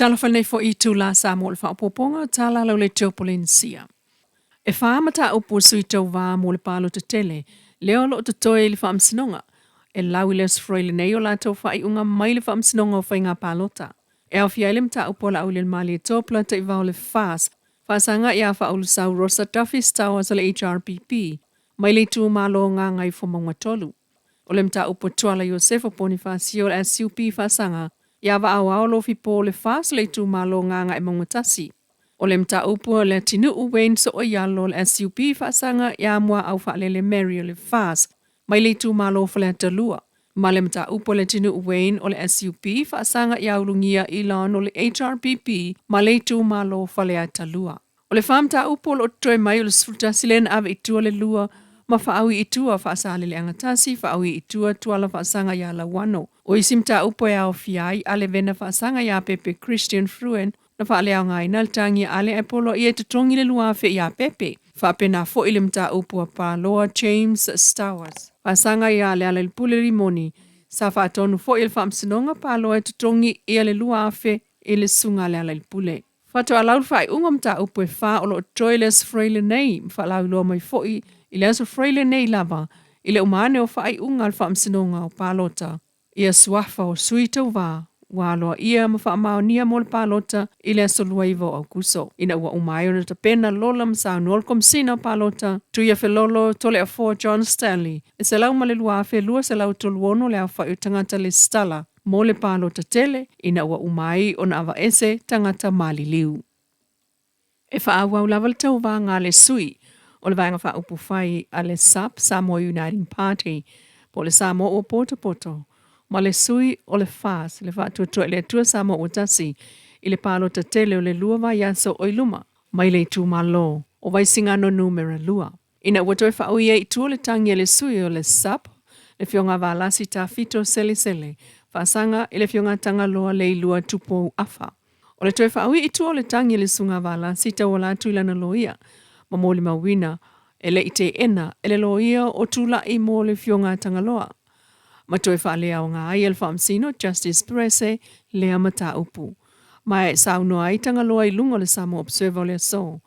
Talofa nei foʻi itulā Samoa o le faaopoopoga o tala lau le Polenesia. E fā mataupu a sui tauvā mo le palota tele, lea o loo totoe i le faamasinoga. E lau i le Aso Faraile nei o latou faaiuga mai le faamasinoga o faiga palota. E aofia ai le mataupu a Laaulialemalietoa Polataivao o le FAS, faasaga ia Faaulusau Rosa Duffy Stowers o le HRPP, mai le itumalo o Gagaifomauga 3. O le mataupu a Tuala Iosefo Ponifasio o le SUP faasaga ia Vaaoao Lofi Po o le FAS o le itumalo o Gagaemauga 1. O le mataupu a Leatinuu Wayne Sooialo o le SUP faasaga ia Muaau Faalele Mary o le FAS mai le itumalo o Faleata 2. Ma le mataupu a Leatinuu Wayne o le SUP faasaga ia Ulugia Elon o le HRPP ma le itumalo o Faleata 2. O le fā mataupu o loo totoe mai o le 11 lea na ave i tua le lua ma faaui i tua Faasaleleaga 1, faaui i tua Tuala faasaga ia Lauano. O isi mataupu e aofia ai Ale Vena faasaga ia Pepe Christian Fruen na faaleaogaina le tagi a Ale ae poloaia e totogi le 2,000 ia Pepe. Faapena foʻi le mataupu a Paloa James Stowers faasaga ia Lealailepule Rimoni sa faatonu foʻi e le faamasinoga Paloa e totogi ia le 2,000 i le susuga a Lealailepule. Faatoa lau le faaiuga o mataupu e fā o loo totoe i le Aso Faraile nei ma faalauiloa mai foʻi i le Aso Faraile nei lava i le uma ane o faaiuga a le faamasinoga o palota ia suafa o sui tauvā ua aloaia ma faamaonia mo le palota i le aso 29 o Aukuso. Ina ua uma ai ona tapena lola ma saunoa le Komesina o Palota, Tuia Felolo Toleafoa John Stanley, e 102,236 le aofai o tagata lesitala mo le palota tele ina ua uma ai ona avaese tagata maliliu. E faaauau lava le tauvaga a le sui o le Vaega Faaupufai a le SUP, Samoa Uniting Party, po o le Samoa ua potopoto, ma le sui o le FAS, le Faatuatua i le Atua Samoa ua Tasi, i le palota tele o le lua vaiaso o i luma mai le itumalo o Vaisigano Numera 2. Ina ua toe faaui ai i tua le tagi a le sui o le SUP, le Afioga Valasi Tafito Selesele, faasaga i le Afioga Tagaloa Leilua Tupou Afa. O le toe faaui i tua o le tagi a le Susuga Valasi tauala atu i lana loia ma molimauina e le i teena e le loia o tulai mo le Afioga Tagaloa ma toe faaleaoga ai e le Faamasino Justice Perese lea mataupu. Ma e saunoa ai Tagaloa i luga o le Samoa Observer o le aso.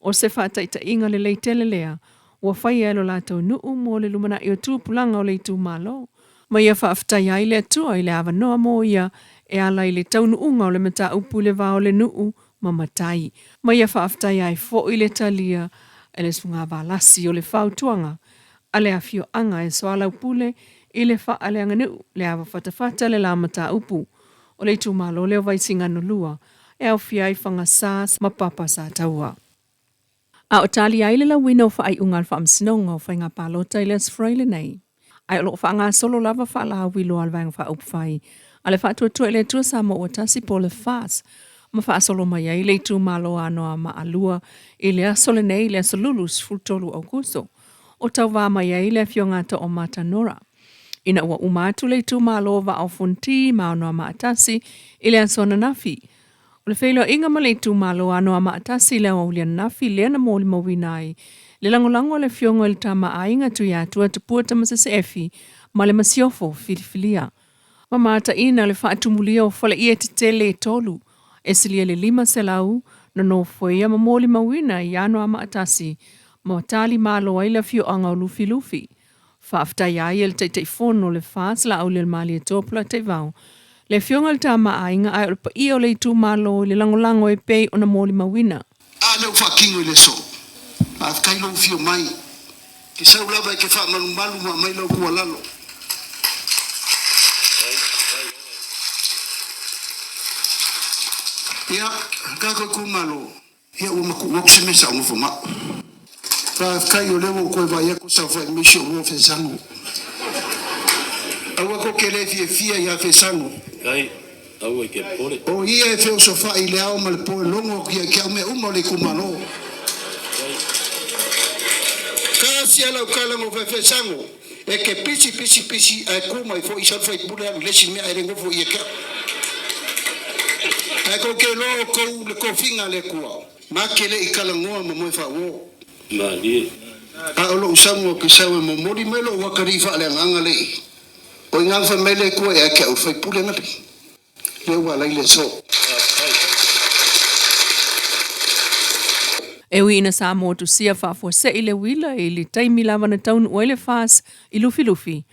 O se faataitaiga lelei tele lea ua faia e lo latou nuu mo le lumanai o tupulaga o le itumalo, ma ia faafetai ai le Atua i le avanoa mo ia e ala i le taunuuga o le mataupu i le va o le nuu ma matai, ma ia faafetai ai foi le talia e le Susuga Valasi o le fautuaga a le afioaga e soalaupule i le faaleaganuu le ava fatafata le la mataupu o le itumalo lea o Vaisigano 2 e aofia ai Fagasa ma Papa Sataua. A o tali ai le lauina o faaiuga a le Faamasinoga o Faiga Palota i le Aso Faraile nei, ae o lo o faagasolo lava faalauiloa a le Vaega Faaupufai a le Faatuatua i le Atua Samoa Ua Tasi po o le FAS ma faasolo mai ai le itumalo Anoamaa 2 i le aso lenei, le aso Lulu 13 o Aokuso, o tauva mai ai le Afioga a Toomata Nora. Ina ua uma atu le itumalo o Vaa o Fonoti ma Anoamaa 1 i le aso ananafi, o le feiloaiga ma le itumalo Anoamaa 1 i le aoauli ananafi lea na molimauina ai le lagolago a le Afioga i le Tama a Aiga Tuiatua Tupua Tamasese Efi ma le Masiofo filifilia. Ma mataina le faatumulia o faleie tetele e tolu e silia i le 500 na nofoia ma molimauina i Anoamaa 1 ma tali malo ai le afioaga o Lufilufi. Faafetai ai e le Taitaifono o le FAS Laaulialemalietoa Polataivao, le Afioga i le Tama a Aiga ae o le paia o le itumalo i le lagolago e pei ona molimauina. A lea ua faatino i le aso. Faafetai lou afio mai. Ke sau lava e ke faamalumalu ma aumai lau tuualalo. Ia, tatou itumalo, ia ua matuu atu se mea sa ou nofo ma au. Faafetai o lea ua ou toe vaai atu o saofai mai si ou uo Fesago. Aua tou te le fiafia ia Fesago. O ia e feosofai i le ao ma le po e logo atu ia te au mea uma o le itumalo. Tasi a lau tala no Fesago, e te pisi pisi pisi ae tu mai foi sau le faipule alu i le isi mea ae le nofo ia te au. Ae tou te iloa outou le tofiga a le Atua, ma te le i talanoa ma moe faauo. A o lou sauga ou te sau e momoli mai lou atalii faaleagaga le i. O i ina na fai mai le Atua ia te au, faipule na le. Lea ua ala ai le aso. E ui ina sa motusia faafuasei le uila i le taimi lava na taunuu ai le FAS i Lufilufi,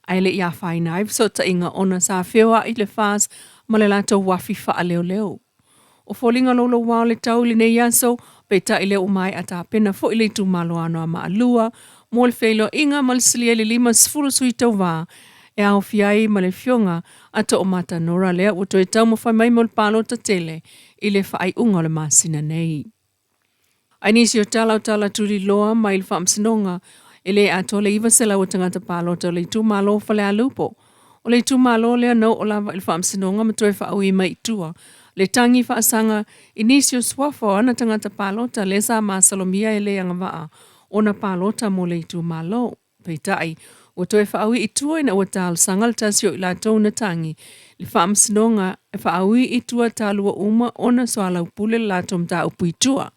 ae le i afaina ai fesootaiga ona sa feoai le FAS ma le latou uafi faaleoleo. O foliga louloua o le tau i lenei aso, peitai lea ua maea tapena foi le itumalo Anoamaa 2 mo le feiloaiga ma le silia i le 50 sui tauva e aofia ai ma le afioga a Toomata Nora lea ua toe taumafai mai mo le palota tele i le faaiuga o le masina nei. Ae nisi o tala o tala tuliloa mai le Faamasinoga e le atoa le 900 o tagata palota o le itumalo o Falealupo. O le itumalo lea na oo lava i le Faamasinoga ma toe faaui mai i tua le tagi faasaga i nisi o suafa o ana tagata palota lea sa masalomia e le agavaa ona palota mo le itumalo. Peitai, ua toe faaui i tua ina ua talosaga le tasi o i latou na tagi i le Faamasinoga e faaui i tua talu ua uma ona soalaupule le latou mataupu i tua,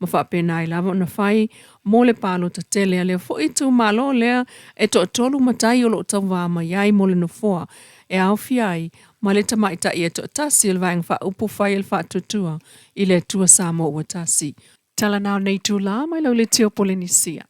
ma faapena ai lava ona fai mo le palota tele a lea foi itumalo lea e toatolu matai o lo o tauva mai ai mo le nofoa e aofia ai ma le tamaitai e toatasi o le Vaega Faaupufai a le Faatuatua i le Atua Samoa ua Tasi. Tala na o nei itulā mai lau leitio Polenisia.